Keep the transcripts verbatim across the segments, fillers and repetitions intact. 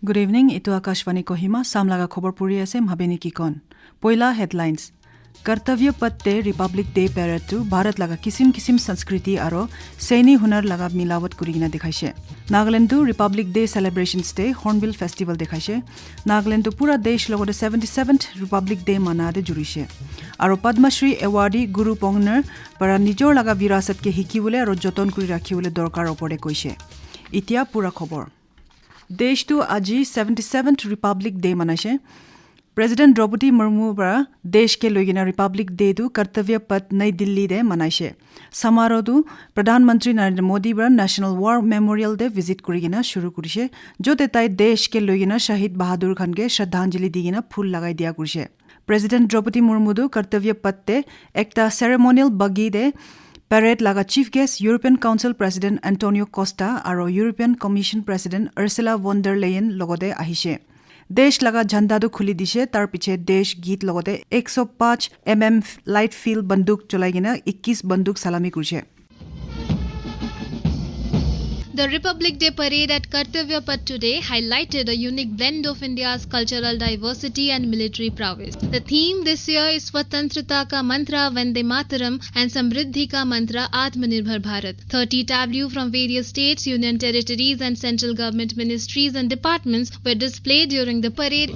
Good evening, etu Akashvani Kohima, Assam laga khobor puri ase, Mhabini Kikon. Poila headlines. Kartavya Path te Republic Day Parade tu Bharat laga kisim kisim sanskriti aro saini hunar laga milawat kuri kena dikhaise. Nagaland tu Republic Day celebrations te Hornbill Festival dikhaise. Nagaland tu pura desh logote seventy-seventh Republic Day mana te jurise. Aro Padma Shri awardee Guru Pongnar para nijor laga virasat ke hikibole aro joton kuri rakhibole dorkar opore koise. Itia pura khobor. Desh tu aji seventy-seventh Republic Day manaise. President Draupadi Murmu para desh ke loigena Republic Day tu Kartavya Path Nai Delhi te manaise. Samaroh tu Pradhan Mantri Narendra Modi para National War Memorial te visit kuri kena shuru kurise, jote tai desh ke loigena Shahid Bahadur khan ke shraddhanjali di kena phul lagai dia kurise. President Draupadi Murmu tu Kartavya Path te ekta ceremonial buggy te parade laga chief guest European Council President Antonio Costa aro European Commission President Ursula von der Leyen logote ahise. Desh laga jhanda tu khuli dise, tar piche desh geet logote ek so panch M M light field banduk cholai kena ikkis banduk salami kurise. The Republic Day Parade at Kartavya Path today highlighted a unique blend of India's cultural diversity and military prowess. The theme this year is Swatantrata Ka Mantra Vande Mataram and Samriddhi Ka Mantra Atmanirbhar Bharat. Thirty tableaux from various states, union territories, and central government ministries and departments were displayed during the parade.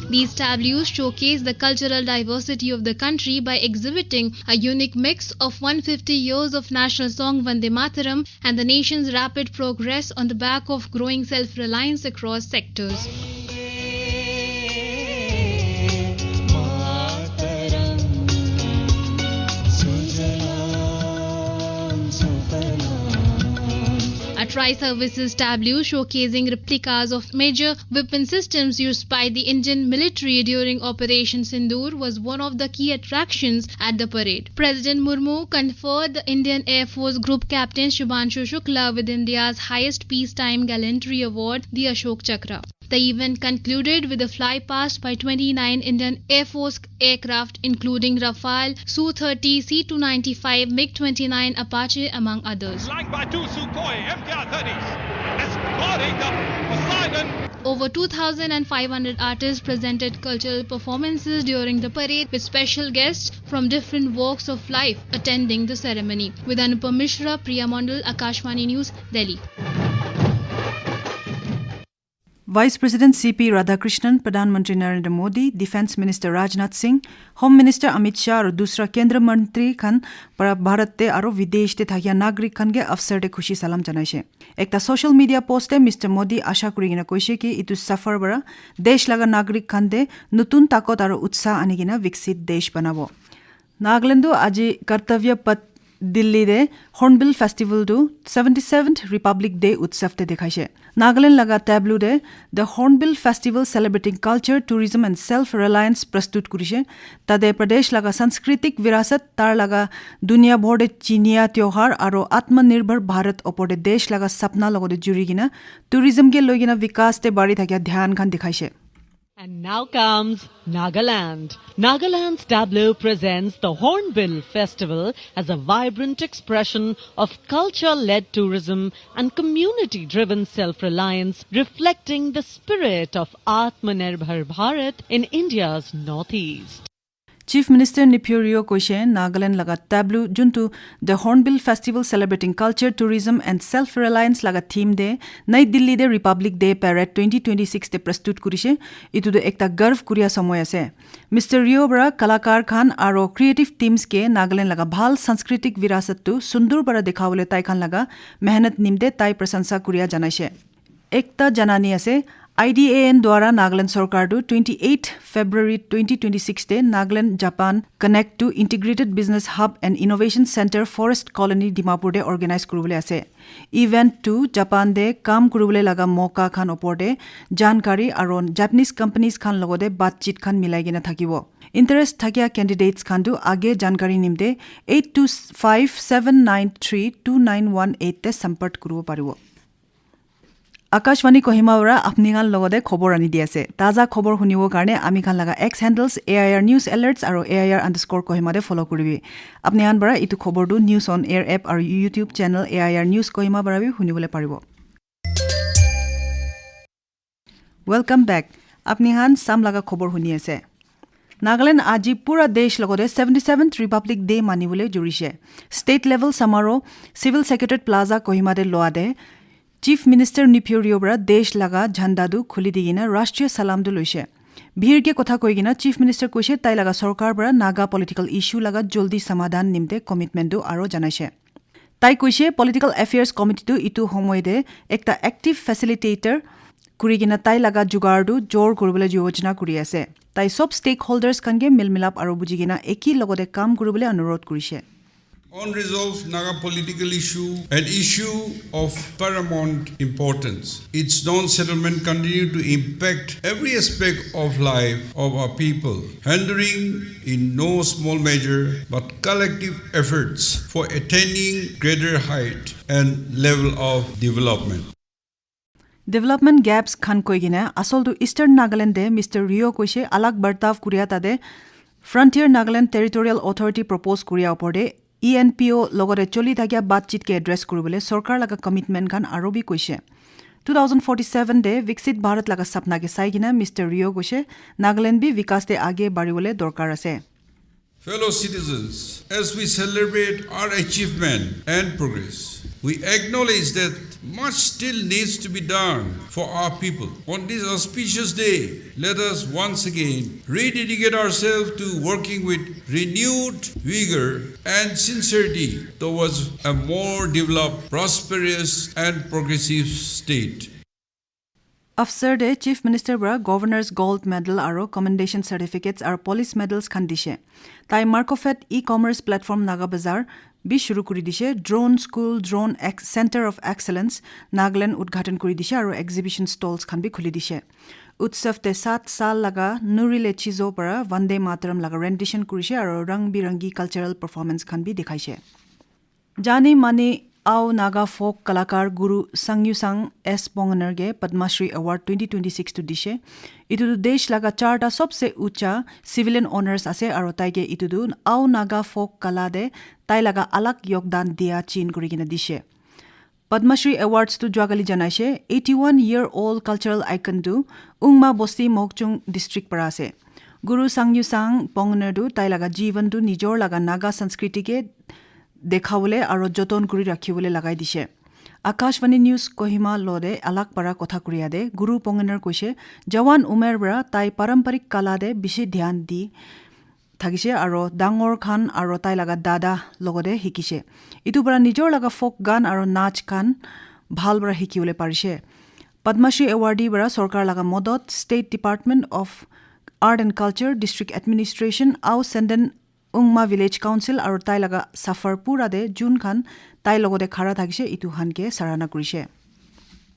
These tableaus showcase the cultural diversity of the country by exhibiting a unique mix of one fifty years of national song Vande Mataram and the nation's rapid progress on the back of growing self-reliance across sectors. A tri-services tableau showcasing replicas of major weapon systems used by the Indian military during Operation Sindoor was one of the key attractions at the parade. President Murmu conferred the Indian Air Force Group Captain Shubhanshu Shukla with India's highest peacetime gallantry award, the Ashok Chakra. The event concluded with a flypast by twenty-nine Indian Air Force aircraft, including Rafale, Su thirty, C two ninety-five, MiG twenty-nine Apache, among others. Flying by two Sukhoi M K R thirties, escorting the Poseidon. Over two thousand five hundred artists presented cultural performances during the parade, with special guests from different walks of life attending the ceremony. With Anupam Mishra, Priya Mondal, Akashvani News, Delhi. Vice President C P Radhakrishnan, Pradhan Mantri Narendra Modi, Defence Minister Rajnath Singh, Home Minister Amit Shah aru dusra Kendra Mantri khan para Bharat te aru videsh te thakia nagrik khan ke avsar te khushi salam janaise. Ekta social media post te Mister Modi asha kuri kena koise ki itu safar para desh laga nagrik khan te nutun takot aru utsah ani kena viksit desh banabo. Nagaland tu aji Kartavya Path Delhi te Hornbill Festival tu seventy-seventh Republic Day utsav te dekhaise. Nagaland laga tableau te The Hornbill Festival Celebrating Culture, Tourism and Self-Reliance prastut kurise. Tade Pradesh laga Sanskritik Virasat, tar laga dunia bhor te chinia tyohar aro Atmanirbhar Bharat opor te desh laga sapna logote juri kena tourism ke loi kena vikas te bari thakia dhyan khan dikhaise. And now comes Nagaland. Nagaland's tableau presents the Hornbill Festival as a vibrant expression of culture-led tourism and community-driven self-reliance, reflecting the spirit of Atmanirbhar Bharat in India's northeast. Chief Minister Neiphiu Rio koise Nagaland laga tableau juntu The Hornbill Festival Celebrating Culture, Tourism and Self-Reliance laga theme de Nai Delhi de Republic Day Parade twenty twenty-six de prastut kurise. Itu tu ekta garv kuriya somoy ase. Mister Rio para kalakar khan aro creative teams ke Nagaland laga bhal sanskritik virasat tu sundur para dekhabole tai khan laga mehnat nimde tai prasansa kuriya janaise. Ekta janani ase, I D A N dwara Nagaland sorkar tu twenty-eight February twenty twenty-six te Nagaland Japan Connect to Integrated Business Hub and Innovation Center Forest Colony Dimapur te organize kuribole ase. Event tu Japan te kam kuribole laga moka khan opor te jankari aro Japanese companies khan logote batchit khan milai kena thakibo. Interest thakia candidates khan tu age jankari nimte eight two five seven nine three two nine one eight te sampark kuribo paribo. Akashvani Kohima para apni khan logode khobor ani di ase. Taza khobor hunibo karne ami khan laga X handles A I R News Alerts aru A I R underscore Kohima de follow kuribi. Apni khan para itu khobor tu News on Air app aru YouTube channel A I R News Kohima para bi hunibole paribo. Welcome back. Apni khan sam laga khobor huni ase. Nagaland aji pura desh logode seventy seventh Republic Day manibole jurishe. State level samaro Civil Secretariat Plaza Kohima de loa de Chief Minister Neiphiu Rio para desh laga jhanda du khuli digina Rashtriya Salam du loishe. Bhir ke kotha koigina Chief Minister koishe tai laga sorkar para Naga political issue laga joldi samadhan nimte commitment du aro janaishe. Tai koishe Political Affairs Committee tu itu homoy de ekta active facilitator kuri kena tai laga jugar tu jor kuribole yojana kuri ase. Tai sob stakeholders khan ke milmilap aru buji kena eki logote kam kuribole anurodh kurishe. Unresolved Naga political issue, an issue of paramount importance. Its non-settlement continue to impact every aspect of life of our people, hindering in no small measure but collective efforts for attaining greater height and level of development. Development gaps khan koi kena asol tu Eastern Nagaland de Mister Rio koise alag bartav kuria tade Frontier Nagaland Territorial Authority propose kuria opor de E N P O logote choli thakia batchit ke address kuribole sorkar laga commitment khan aro bi koise. Two thousand forty-seven de Viksit Bharat laga sapna ke sai kena Mister Rio koise Nagaland bi vikas de age baribole dorkar ase. Fellow citizens, as we celebrate our achievement and progress, we acknowledge that much still needs to be done for our people. On this auspicious day, let us once again rededicate ourselves to working with renewed vigor and sincerity towards a more developed, prosperous, and progressive state. Afsar de Chief Minister para Governor's Gold Medal aro Commendation Certificates aro Police Medals khan dishe. Tai Markofed e-commerce platform Naga Bazaar bi shuru kuri dishe, Drone School, Drone Ex- Center of Excellence, Nagaland udghatan kuri dishe aro exhibition stalls khan bi khuli dishe. Utsav te sat saal laga Nuri Le Chizo para Vande Mataram laga rendition kurishe aro rang birangi cultural performance khan bi dikhaishe. Jani mani Ao Naga folk kalakar Guru Sangyusang S Pongener ke Padma Shri Award twenty twenty-six tu dishe. Itu tu desh laga charta sobse ucha civilian honors ase aro tai ke itu tu Ao Naga folk kala de tai laga alag yogdan dia chin kuri kena dishe. Padma Shri Awards tu juakali janaishe eighty-one year old cultural icon tu Ungma Bosti Mokchung district para ase. Guru Sangyusang Pongener tu tai laga jivan tu nijor laga Naga Sanskriti ke dekhabole aro joton kuri rakhibole lagai dishe. Akashvani News Kohima lode alak para kotha kuria de Guru Pongener koishe jawan umer para tai paramparik kala de bishi dhyan di thakishe aro dangor khan aro tai laga dada logode hikishe. Itu para nijor laga folk gan aro nach khan bhal para hikibole parishe. Padma Shri Awardee para sorkar laga modot State Department of Art and Culture, District Administration, Ao Senden Ungma Village Council aro tai laga safar pura de jun khan tai logode khara thakishe itu khan ke sarana kurishe.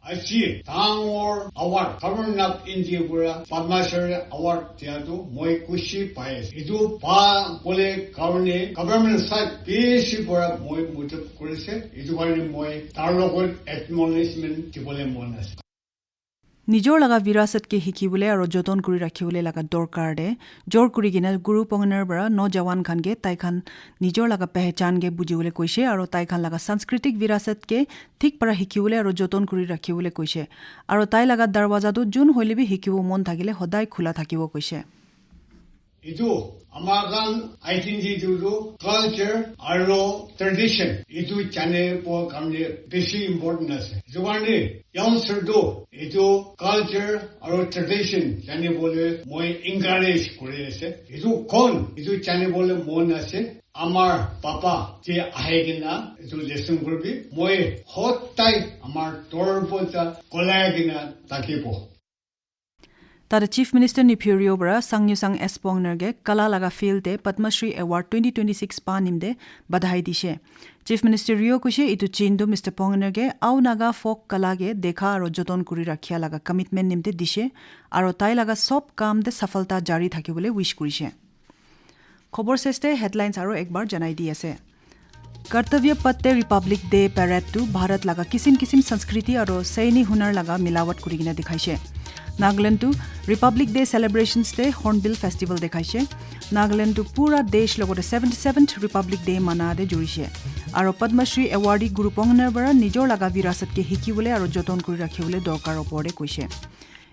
Aji dangor award Government of India pura Padma Shri Award dia tu moi khushi pai ase. Itu pa bole karone government side bishi pura moi mudot kurise. Itu karone moi tar logot acknowledgement dibole mon ase. Nijor laga virasat ke hikibole aro joton kuri rakhibole laga dorkar de jor kuri kena Guru Pongener para nojawan khan ke tai khan nijor laga pehchan ke bujibole koishe aro tai khan laga sanskritik virasat ke thik para hikibole aro joton kuri rakhibole koishe. Aro tai laga darwaza tu jun hoile bi hikibo mon thakile hodai khula thakibo koishe. Itu amar khan identity tu, tu culture aro tradition itu jane po karne bishi important ase. Itu karne youngster tu itu culture aro tradition jane bole moi encourage kuri ase. Itu kon itu jane bole mon ase. Amar papa je ahi kena itu lesson kuribi. Moi hotai amar dorbo ja kolai kena thakibo. Tate Chief Minister Neiphiu Rio para Sangyusang S Pongener ke kala laga field te Padma Shri Award twenty twenty-six pa nimde badhai dishe. Chief Minister Rio koishe itu chin tu Mister Pongener ke Ao Naga folk kala ke dekha aro joton kuri rakhia laga commitment nimde dishe aro tai laga sob kam te safalta jari thakibole wish kurishe. Khobor seste headlines aro ekbar janai di ase. Kartavya Path te Republic Day Parade tu Bharat laga kisim kisim sanskriti aro saini hunar laga milawat kuri kena dikhaishe. Nagaland tu Republic Day celebrations te Hornbill Festival dikhaishe. Nagaland tu pura desh logote seventy seventh Republic Day mana de jurishe. Aro Padma Shri Awardee Guru Pongner bara nijor laga virasat ke hikibole aro joton kuri rakhibole dorkar opor de koishe.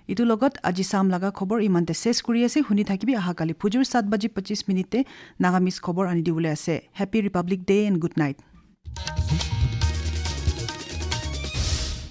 Itu logot aji sam laga khobor imante ses kuri ase. Huni thakibi aha kali phujur sat baji pachis minute te Nagamese khobor ani dibole ase. Happy Republic Day and good night.